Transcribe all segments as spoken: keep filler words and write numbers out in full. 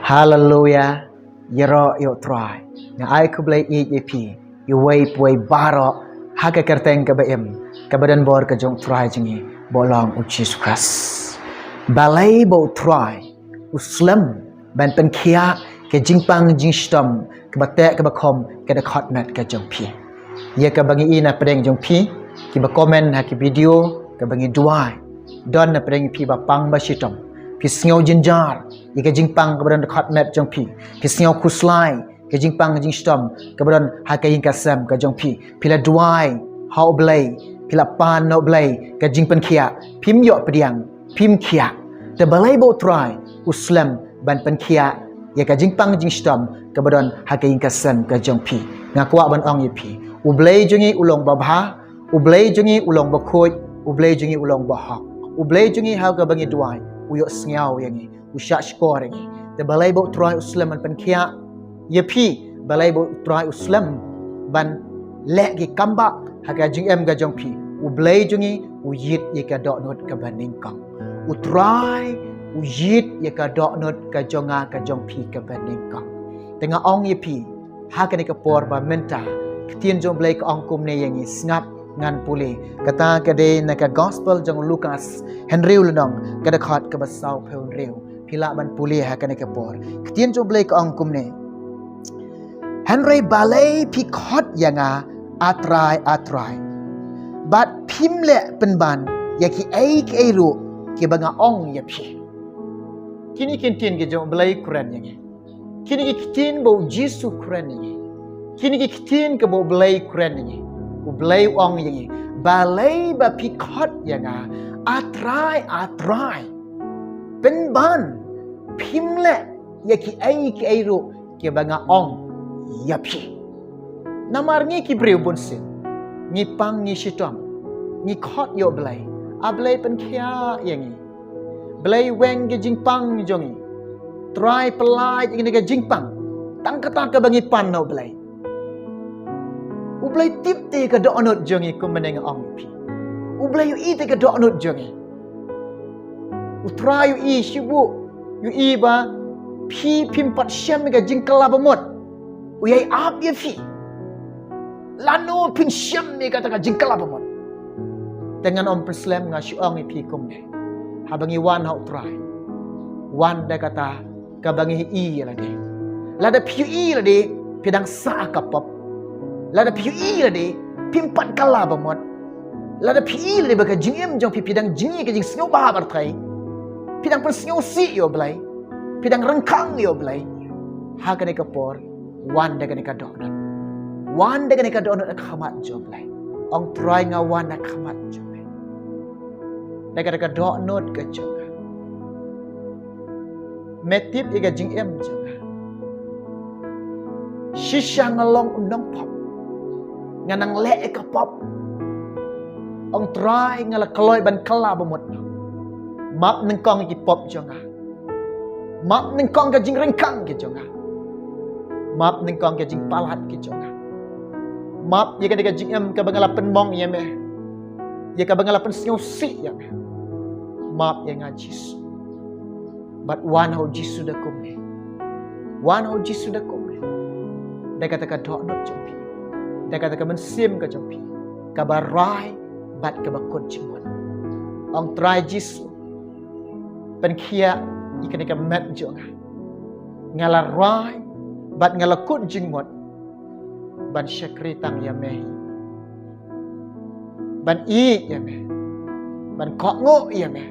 Haleluya. Ïaroh ïa u Trai. Nga ai khublei ïa phi, ïa uwei pa uwei baroh, ha ka kyrteng kaba im, kaba don bor ka jong u Trai jong ngi, ba long u Jisu Khrist. Balei ba u Trai u slem ban pynkhiah ka jingpang jingshitom kaba teh kaba khum, ka dkhot met ka jong phi? Ïa kaba ngi i na pdeng jong phi, kiba comment ha ki video, kaba ngi duwai. Don na pdeng phi ba pang ba shitom, phi sngew jynjar ïa ka jingpang kaba don dkhot met jong phi, phi sngew khuslai ka jingpang jingshitom kaba don ha ka ïing ka sem ka jong phi. Phi la duwai ha u Blei, phi la pan na u Blei ka jingpynkhiah, phim ïoh pdiang, phim khiah. Te balei ba u Trai u slem ban pynkhiah ïa ka jingpang jingshitom kaba don ha ka ïing ka sem ka jong phi? Nga kwah ban ong ïa phi, u Blei jong ngi u long babha, u Blei jong ngi u long bakhuid, u Blei jong ngi u long bahok. U Blei jong ngi ha kaba ngi duwai, u ïohsngew ïa ngi, u shahshkor ïa ngi. Te balei ba u Trai u slem ban pynkhiah ïa phi? Balei ba u Trai u slem ban leh ki kambah ha ka jingim ka jong phi? U Blei jong ngi u ïit ïa ka dohnud kaba nyngkong. U Trai u ïit ïa ka dohnud ka jong nga ka jong phi kaba nyngkong. Te nga ong ïa phi, ha kane ka por ba mynta, ka ktien jong u Blei ka ong kumne ïa ngi, sngap, ngan pule. Kata ka dei na ka gospel jong u Lukas, hynriew lynnong, ka dkhot kaba sawphew hynriew. Phi lah ban pule ha kane ka por. Ka ktien jong u Blei ka ong kumne: Hynrei balei phi khot ïa nga, A Trai, A Trai, bad phim leh pynban ïa kiei kiei ruh kiba nga ong ïa phi? Kine ki ktien ki jong u Blei kren ïa ngi. Kine ki ktien ba u Jisu kren ïa ngi. Kine ki ktien kaba u Blei kren ïa ngi. U Blei u ong ïa ngi, balei ba phi khot ïa nga, A Trai, A Trai, pynban phim leh ïa kiei kiei ruh kiba nga ong ïa phi? Namar ngi ki briew bunsien, ngi pang, ngi shitom, ngi khot ïa u Blei, A Blei pynkhiah ïa ngi. Blei, weng ka jingpang jong ngi. Trai, pyllait ïa kane ka jingpang. Tang kata kaba ngi pan na u Blei. U Blei tip te ka dohnud jong ngi, kumne nga ong ïa phi. U Blei u i te ka dohnud jong ngi. U Trai u i shibun, u i ba phi phim pat shem ïa ka jingkylla bamut. U ïai ap ïa phi. Lano phin shem ïa kata ka jingkylla bamut? Te ngan ym pynslem, nga shu ong ïa phi kumne. Haba ngi wan ha u Trai, wan da kata kaba ngi ïohi ïa lade. Lada phi ïohi ïa lade phi dang sah ha ka pop, lada phi ïohi ïa lade phim pat kylla bamut, lada phi ïohi ïa lade ba ka jingim jong phi, phi dang jngi ka jingsngewbha barthei, phi dang pynsngewsih ïa u Blei, phi dang ryngkang ïa u Blei, ha kane ka por, wan da kane ka dohnud. Wan da kane ka dohnud ha khmat jong u Blei. Ong, Trai, nga wan ha khmat jong me. Da kata ka dohnud ka jong nga. Me tip ïa ka jingim jong nga. Shisha nga long u nongpop. Nga nang leh ïa ka pop. Ong, Trai, nga la kloi ban kylla bamut. Map nyngkong ïa ki pop jong nga. Map nyngkong ka jingryngkang ka jong nga. Map nyngkong ka jingpalat ka jong nga. Map ïa kane ka jingim kaba nga la pynmong ïa me, ïa kaba nga la pynsngewsih ïa me. Map ïa nga, Jisu. Bad wan ha u Jisu da kumne. Wan ha u Jisu da kumne. Da kata ka dohnud jong phi, da kata ka mynsiem ka jong phi, kaba rai bad kaba kut jingmut. Ong, Trai Jisu, pynkhiah ïa kane ka met jong nga. Nga la rai bad nga la kut jingmut ban shakri tang ïa me hi, ban ïeit ïa me, ban kohnguh ïa me,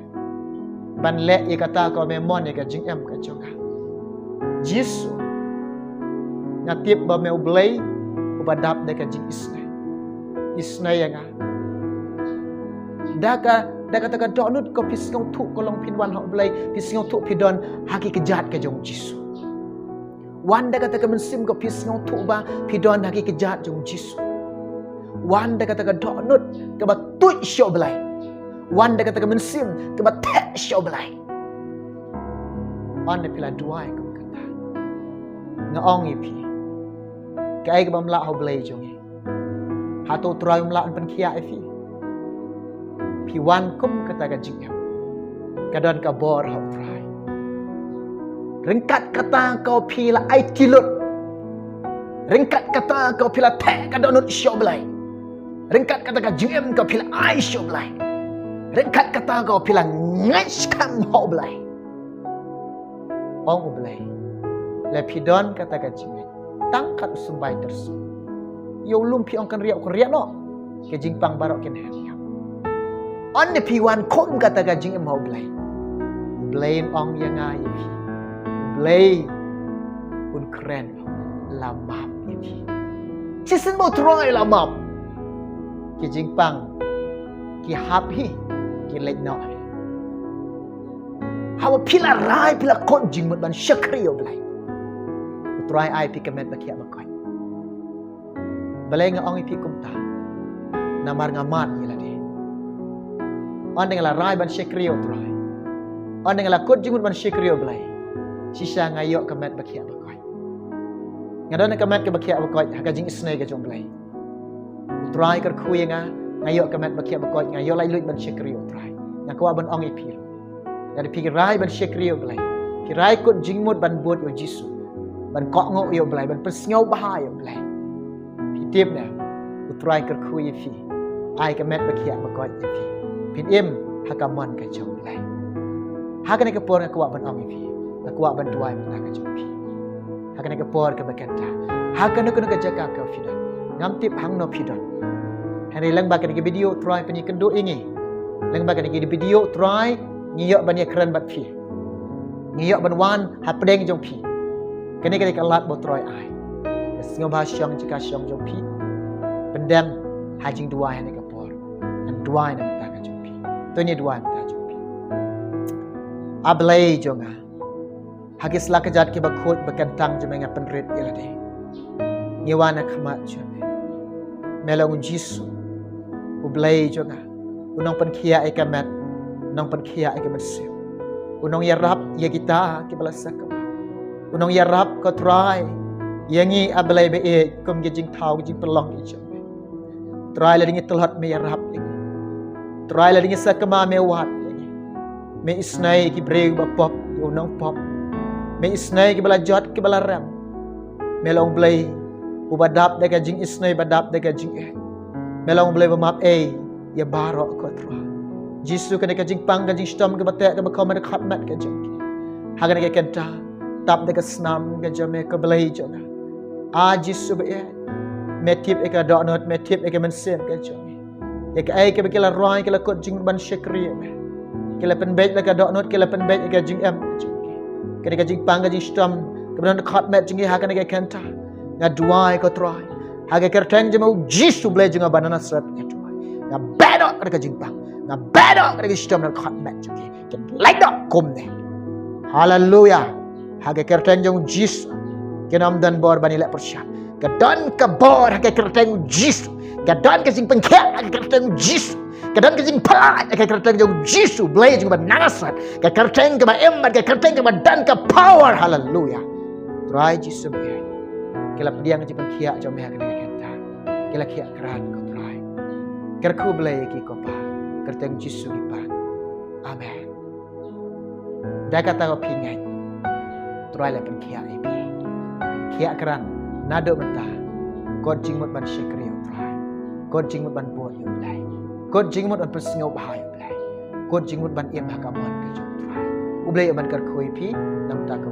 ban leh ïa kata kaba me mon ïa ka jingim ka jong nga. Jisu, nga tip ba me u Blei uba dap da ka jingisynei. Isynei ïa nga. Da ka, da kata ka dohnud ko phi sngewthuh ko long phin wan ha u Blei, phi sngewthuh phi don ha ki kjat ka jong u Jisu. Wan da kata ka mynsiem ko phi sngewthuh ba phi don ha ki kjat jong u Jisu. Wan da kata ka dohnud kaba tuid sha u Blei. Wan da kata ka mynsiem kaba theh sha u Blei. Wan da phi la duwai kum kata. Nga ong ïa phi, kaei kaba ym lah ha u Blei jong ngi, hato u Trai um lah ban pynkhiah ïa phi? Phi wan kum kata ka jingim, ka don ka bor ha u Trai. Ryngkat kata ko phi la ai tylli lut. Ryngkat kata ko phi la theh ka dohnud sha u Blei. Ryngkat kata ka jingim ko phi la ai sha u Blei. Ryngkat kata ko phi la ngeit skhem ha u Blei. Ong u Blei, lada phi don kata ka jingngeit, tang kat u symbai tyrso, ïa u lum phi ong kynriah, u kynriah noh. Ki jingpang baroh kin heh ïap. Ynda phi wan khum kata ka jingim ha u Blei, u Blei un ong ïa nga ïa phi, u Blei un kren, la map ïa phi. Shisien ba u Trai la map, ki jingpang ki hap hi, ki leit noh hi. Haba phi la rai, phi la kot jingmut ban shakri ïa u Blei, u Trai ai phi ka met ba khiah ba koit. Balei nga ong ïa phi kumta? Namar nga mad ïa lade. Ynda nga la rai ban shakri ïa u Trai, ynda nga la kot jingmut ban shakri ïa u Blei, shisha nga ïoh ka met ba khiah ba koit. Nga don ka met ka ba khiah ba koit ha ka jingisynei ka jong u Blei. U Trai kyrkhu ïa nga, nga ïoh ka met ba khiah ba koit, nga ïoh laitluid ban shakri ïa u Trai. Nga kwah ban ong ïa phi, lada phi rai ban shakri ïa u Blei, phi rai kot jingmut ban bud ïa u Jisu, ban kohnguh ïa u Blei, ban pynsngewbha ïa u Blei, phi tip ne, u Trai kyrkhu ïa phi, ai ka met ba khiah ba koit ïa phi. Phin im ha ka mon ka jong u Blei. Ha kane ka por nga kwah ban ong ïa phi, nga kwah ban duwai mynta ka jong phi. Ha kane ka por ka ba kynta, ha kano kano ka jaka ka phi don, ngam tip hangno phi don. Hynrei lyngba kane ka video u Trai pynïakynduh ïa ngi. Lyngba kane ka video u Trai ngi ïoh ban ïakren bad phi, ngi ïoh ban wan hapdeng jong phi. Kane ka dei ka lad ba u Trai ai, ka sngewbha shong jaka shong jong phi. Pyndem ha jingduwai ha kane ka por. Ngan duwai na bynta ka jong phi. To ngin duwai na bynta jong phi. A Blei jong nga, ha ki slajat ki ba khuid ba kyntang jong me nga pynrit ïa lade. Ngi wan ha khmat jong me. Me long u Jisu, u Blei jong nga, u nongpynkhiah ïa ka met, u nongpynkhiah ïa ka mynsiem, u nongïarap ïa kita ki ba la sakma, u nongïarap ko Trai ïa ngi, a Blei ba ïeit, kum ki jingthaw ki jingpynlong ki jong me. Trai, lada ngi tlot me ïarap ïa ngi. Trai, lada ngi sakma me wad ïa ngi. Me isynei ïa ki briew ba pop, ïa u nongpop. Me isynei ïa ki ba la jot, ki ba la rem. Me long Blei u ba dap da ka jingisynei, ba dap da ka jingïeit. Me long Blei ba map ei ïa baroh ko Trai. Jisu, kane ka jingpang ka jingshitom ka ba teh ka ba kham ha ka khmat ka jong ki. Ha kane ka kynta, tap da ka snam ka jong me ko Blei jong nga. A Jisu ba ïeit, me tip ïa ka dohnud, me tip ïa ka mynsiem ka jong ngi. Ïa kaei kaba ki la rwai, ki la kot jingmut ban shakri ïa me. Ki la pynbeit la ka dohnud, ki la pynbeit ïa ka jingim ka jong ki. Kane ka jingpang ka jingshitom ka ba don ha ka khmat jong ngi ha kane ka kynta, nga duwai ko Trai, ha ka kyrteng jong u Jisu Blei jong nga ba na Nasareth nga duwai. Nga beh noh da ka jingpang, nga beh noh da ka jingshitom na ka khmat jong ki. Kin lait noh kumne. Haleluya. Ha ka kyrteng jong u Jisu, kin ym don bor ban ïaleh pyrshah. Ka don ka bor ha ka kyrteng u Jisu. Ka don ka jingpynkhiah ha ka kyrteng u Jisu. Ka don ka jingpyllait ha ka kyrteng jong u Jisu Blei jong ba na Nasareth. Ka kyrteng ka ba im bad ka kyrteng ka ba don ka power. Haleluya. Trai Jisu ba ïeit, ki la pdiang ka jingpynkhiah jong me ha kane ka kynta. Ki la khiah krat ko Trai. Kyrkhu Blei ïa ki ko Pa, kyrteng Jisu ngi pan. Amen. Da kata ko phi ngeit, Trai la pynkhiah ïa phi. Khiah krat naduh mynta. Kot jingmut ban shakri ïa u Trai. Kot jingmut ban bud ïa u Blei. Kot jingmut ban pynsngewbha ïa u Blei. Kot jingmut ban im ha ka mon ka jong u Trai. U Blei un ban kyrkhu ïa phi na bynta ka